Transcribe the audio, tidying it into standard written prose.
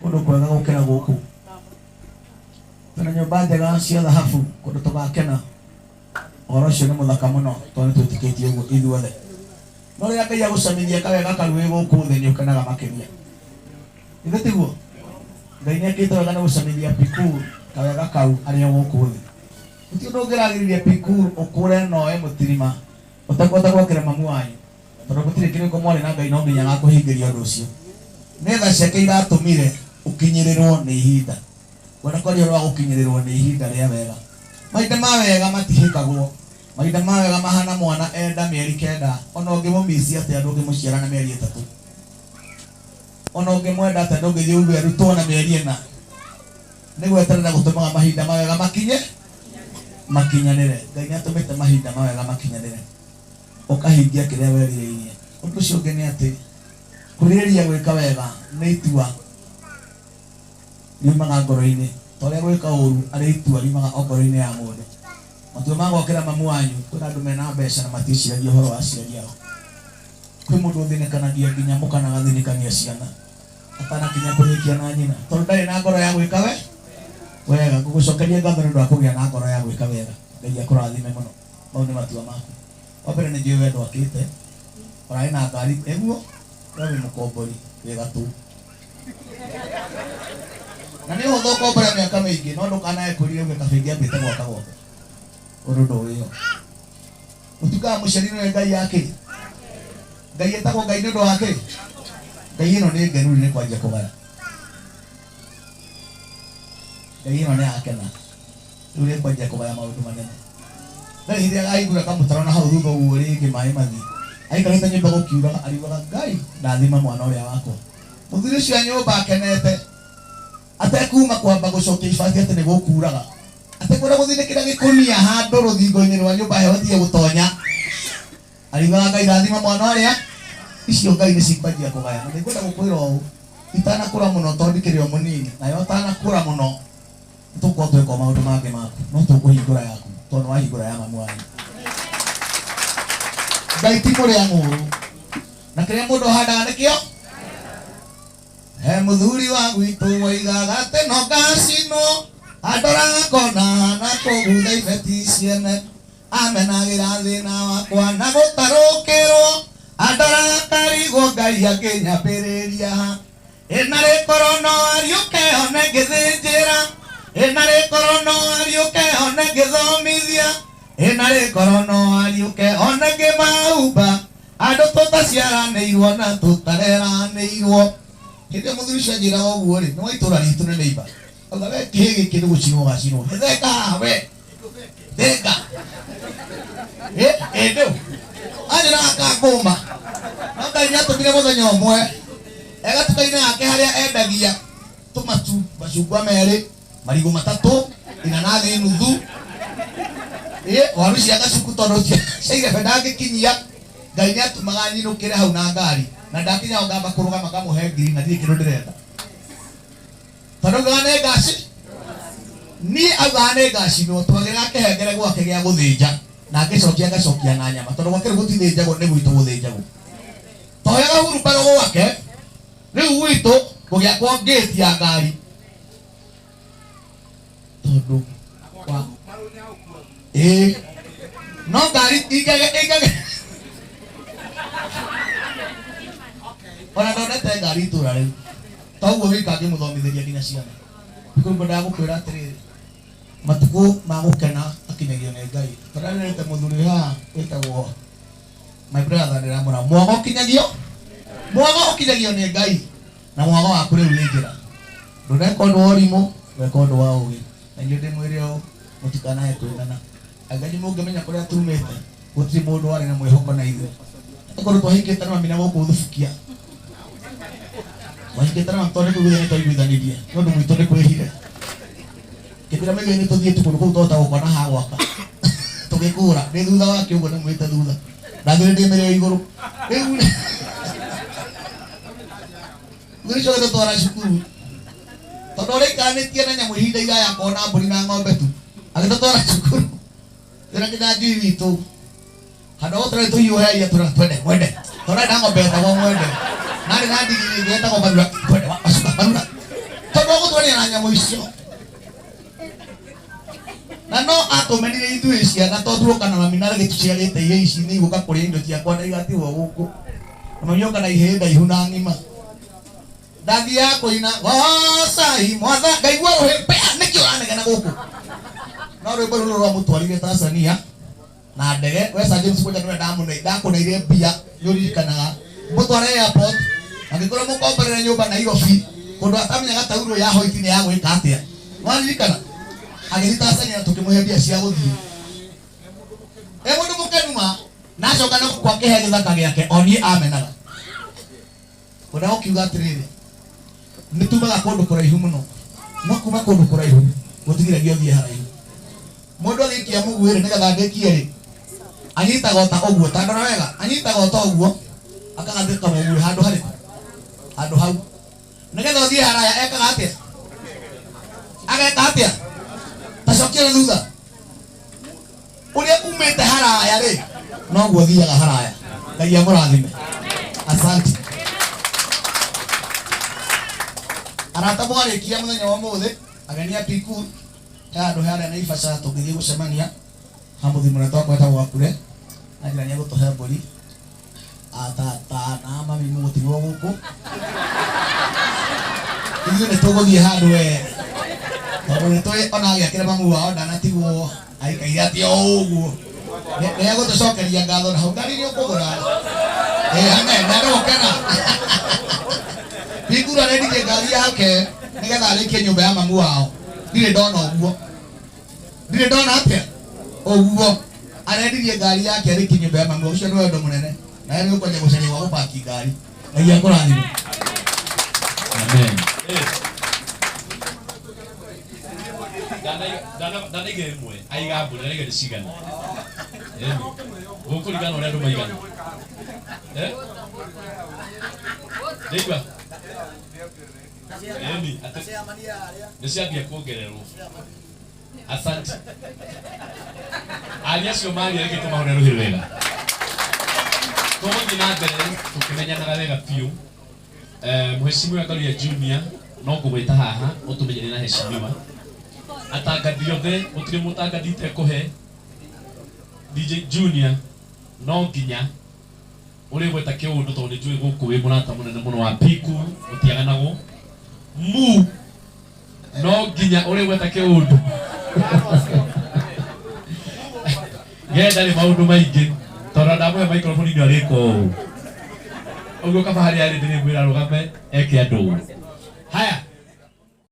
Kũndũ kwega gũkĩra gũkũ. Twĩna nyũmba njega cia thahabu kũndũ tũgakena. Ũhoro ũcio nĩ mũthaka mũno tondũ nĩ twĩtĩkĩtie ũguo ithuothe. No rĩrĩa Ngai agũcamithia kawega kau wĩ gũkũ thĩ nĩ ũkenaga makĩria. Githĩ tiguo? Ngai nĩ ekĩte wega nĩ gũcamithia Pikuru kawega kau arĩ o gũkũ thĩ. Gũtirĩ ũndũ ũngĩragĩrĩria Pikuru ũkũre na oe mũtirima ũtekũhota gwakĩra mamu wanyu. Tondũ gũtirĩ kĩrĩko mwarĩ na Ngai no nginya agakũhingĩria ũndũ ũcio. Nĩ tha ciake iratũmire ũkinyĩrĩrwo nĩ ihinda. Ngwenda kwaria ũhoro wa gũkinyĩrĩrwo nĩ ihinda rĩa wega. Mahinda ma wega matihĩkagwo. Mahinda ma wega mahana mwana enda mĩeri kenda, ona ũngĩmũmici atĩa ndũngĩmũciara na mĩeri ĩtatũ. Ona ũngĩmwenda atĩa ndũngĩthiĩ uge arutwo na mĩeri ĩna. Nĩ gweterera gũtũmaga mahinda ma wega makinye makinyanĩre. Ngai nĩ atũmĩte mahinda ma wega makinyanĩre. Ũkahingia kĩrĩa werirĩirie. Ũndũ ũcio ũngĩ nĩ atĩ kwĩrirĩria gwĩka wega nĩ itua riumaga ngoro-inĩ, ta ũrĩa gwĩka ũũru arĩ itua riumaga o ngoro-inĩ ya mũndũ. Matua ma gwakĩra mamu wanyu, kwĩna andũ mena mbeca na matiĩciragia ũhoro wa aciari ao. Kwĩ mũndũ ũthĩnĩkanagia nginya mũka na agathĩnĩkania ciana atanakinya kũrĩkia na nyina tondũ ndarĩ na ngoro ya gwĩka we wega. Ngũgũcokeria ngatho nĩ ũndũ wa kũgĩa na ngoro ya gwĩka wega. Ngai akũrathime mũno. Mau nĩ matua maku. Wa mbere nĩ njũĩ we ndwakĩte, ũrarĩ na ngari nĩguo, we wĩ mũkombori, wĩ gatũ. Na nĩ ũhũthũ ũkombora mĩaka mĩingĩ, no ndũkanae kwĩrira uge kaba ingĩambĩte gwaka gwakwa. Ũndũ ndũĩ yo. Ũtuĩkaga mũciari nĩwe Ngai ya kĩ? Ngai ĩtagwo Ngai nĩ ũndũ wa kĩ? Ngai ĩno nĩ ngenu nĩ kwanjia kũgaya. Ngai ĩno nĩ yakena. Rĩu nĩ kwanjia kũgaya maũndũ manene. Ndarĩ hĩndĩ agahingũra kamũtaro na hau thutha ũguo rĩngĩ maĩ mathiĩ. Aikarĩte nyũmba gũkiuraga ariugaga Ngai ndathima mwana ũrĩa wakwa. Mũthuri ũcio a nyũmba akenete atekuma kwamba gũcokia ibati atĩ nĩ gũkuraga. Atekwenda gũthinĩkĩra gĩkũnia handũ rũthingo-inĩ rwa nyũmba heho ĩtige gũtonya. Ariugaga Ngai rathima mwana ũrĩa. Icio Ngai nĩ cikwanjia kũgaya. Na nĩngwenda gũkwĩra ũũ, itanakũra mũno tondũ ndikĩrĩ o mũnini, nawe ũtanakũra mũno nĩtũgũkorwo tweka o maũndũ mangĩ maku, no tũkũhingũra yaku tondũ nĩwahingũra ya mamu wanyu. Ngai ti mũrĩa ng'ũũrũ, na kĩrĩa mũndũ ahandaga nĩkĩo. He mũthuri wa gwitũ woigaga atĩ no ngacinwo, andoraga ngona hana kũgutha ibeti ciene, amenagĩra thĩna wakwa na gũtarũkĩrwo, andoraga ngarigwo Ngai angĩnyambĩrĩria ha. Ĩ narĩ korwo no ariũke one ngĩthĩnjĩra, ĩ narĩ korwo no ariũke one ngĩthomithia, ĩ narĩ korwo no ariũke one ngĩmahumba, andũ tũtaciaranĩirwo na tũtareranĩirwo. Hĩndĩ ĩyo mũthuri ũcio anjĩraga ũguo rĩ, nĩ wa itũũra ritũ nĩ neighbor. Auga we kĩhĩ gĩkĩ nĩ gũcinwo ũgacinwo. Theka haha we. Theka. Ĩ ĩndũ. Anjĩraga akangũma. No Ngai nĩ atũmire mũthenya ũmwe e gatuka-inĩ gake harĩa endagia tũmacu macungwa merĩ marigũ matatũ inanathi nuthu ĩ waru cia gacuku tondũ cia irebe ndangĩkinyia. Ngai nĩ atũmaga nyinũkĩre hau na ngari na ndakinya ho ngamba kũrũgama ngamũhe ngiri na ndirĩ kĩndũ ndĩrenda. Tondũ augaga nĩ ngaci niĩ augaga nĩ ngacinwo twagĩraga kĩhengere gwake gĩa gũthĩnja na ngĩcokia ngacokia na nyama tondũ gwake rĩu gũtithĩnjagwo nĩ gwitũ gũthĩnjagwo. Toyaga hurumbarũ gwake rĩu gwitũ gũgĩakwo ngĩti ya ngari tondũ wa ĩĩ no ngari ingage ingage ona ndonete ngari itũra rĩu toguo wika ngĩmũthomithĩria nginya ciana. Rĩu ngwendaga gũkwĩra atĩrĩrĩ matukũ ma gũkena akinyagio nĩ Ngai. Tondũ nĩndĩrĩte mũthuri wĩ haha wĩtagwo my brother ndĩramwĩra mwago ũkinyagio mwago ũkinyagio nĩ Ngai na mwago waku rĩu wĩ njĩra. Ndũneka ũndũ wa ũrimũ weka ũndũ wa ũgĩ. Na inyuĩ ndĩmwĩre ũũ mũtikanae kwĩmena. Angĩanyu mũngĩmenya kũrĩa tumĩte gũtirĩ mũndũ warĩ na mwĩhoko na ithuĩ. Tũkorwo twahikĩte na mami na gũkũ thubukia. Twahikĩte na mami tondũ nĩ kũiguithania twaiguithanirie nĩ ũndũ gwitũ nĩ kwĩhire. Ngĩmwĩra maitho nĩ tũthiĩ tu kũndũ kũu twahota gũkona ha gwaka. Tũgĩkũra ndĩ thutha wake ũguo ndĩmwĩte thutha. Ndathire ndĩ mĩrĩo igũrũ. Rĩu thutha ũcio agĩtũtwara cukuru tondũ ũrĩa aikaranĩtie na nyamũ ihinda iraya akona mbũri na ng'ombe tu agĩtũtwara cukuru twĩna kĩnyanjui witũ handũ ha gũtũra tũhiũheria tũra twende mwende tondũ arĩ na ng'ombe yetagwo mwende na arĩ na ndigiri ĩngĩ yetagwo marura twende macuka marura. Nyamũ icio na no atũmenire ithuĩ ciana tondũ tuoka na mami na rĩgĩ tũciarĩte ihe ici nĩ igũka kũrĩa indo ciakwa na igatigwo gũkũ. Na mami oka na ihĩĩ ndaihu na ng'ima. Ndathiaga kũina gocai mwatha ngaigua rũhĩ mbea nĩkĩ ũranegena gũkũ. No rwĩmbo rũrũ rwamũtwarire Tanzania na ndege. We Sir James kwanja nĩwe ndakũneire mbia nĩũririkanaga mũtware airport angĩkorwo mũkomborere nyũmba Nairobi kũndũ atamenyaga taurũ ya hoiti nĩ ya gwĩka atĩa. Nĩwaririkana agĩthiĩ Tanzania na tũkĩmũhe mbia cia gũthiĩ. E mũndũ mũkenu ma na acoka na gũkũ akĩhe gĩthaka gĩake o niĩ amenaga. Kwenda gũkiuga atĩrĩrĩ nĩ tumaga kũndũ kũraihu mũno no kuma kũndũ kũraihu gũtigiragia ũthiĩ haraihu. Mũndũ agĩikia mũguĩ rĩ nĩgetha ndĩkie rĩ anyitaga ota ũguo ta ndora wega anyitaga ota ũguo akagathĩka mũguĩ handũ harĩkũ handũ hau nĩgetha ũthiĩ haraya ekaga atĩa ageka atĩa tacokia na thutha ũrĩa umĩte haraya rĩ noguo thiaga haraya. Ngai amũrathime. Asante. Arata mwarĩkia mũthenya wa ũmũthĩ ageni a Piku he handũ he harĩa Naivasha tũngĩthiĩ gũcemania ha mũthuri mũrata wakwa wetagwo Gakure na njĩra nĩ egũtũhe mbũri atata na mami mũgũtigwo gũkũ ithuĩ nĩ tũgũthiĩ handũ we tondũ nĩ tũĩ ona agĩakĩra mamu wao ndanatigwo aikaire atĩ o ũguo nĩ egũtũcokeria ngatho na hau ngari nĩ ũkũgũra. Amen na nĩ gũkena Bikuru arendirie ngari yake nĩgetha arĩkie nyũmba ya mamu wao. Ndirĩ ndona ũguo, ndirĩ ndona atĩa ũguo arendirie ngari yake arĩkie nyũmba ya mamu wao. Ũcio nĩ wendo mũnene na nĩ ũkwanja gũcaria gwa gũpaki ngari. Ngai akũrathime. Amen. Ndanaiga ĩmwe aiga mbũri ndanaiga nĩ cigana gũkũringana na ũrĩa andũ maigana. Ndaigua ĩni atĩ nĩ ciambia kuongererwo. Asante. Aria acio maria reke tũmahũre rũhĩ rwega. Tũgũthiĩ na mbere tũkĩmenyanaga wega biũ. Mheshimiwa Ngaruiya Junior no ngũgwĩta haha ũtũmenyere na heshimiwa. Atangathi othe gũtirĩ mũtangathi itekũhe DJ Junior no nginya ũrĩgweta kĩũndũ tondũ nĩ njũĩ gũkũ wĩ mũrata mũnene mũno wa Piku mũtiaganagwo mu no nginya ũrĩgweta kĩũndũ ge ndarĩ maũndũ maingĩ tondũ ndamũhe microphone nĩ arĩka ũũ ũguo kaba harĩa arĩ ndĩrĩmwĩra arũgame eke andũ ũũ.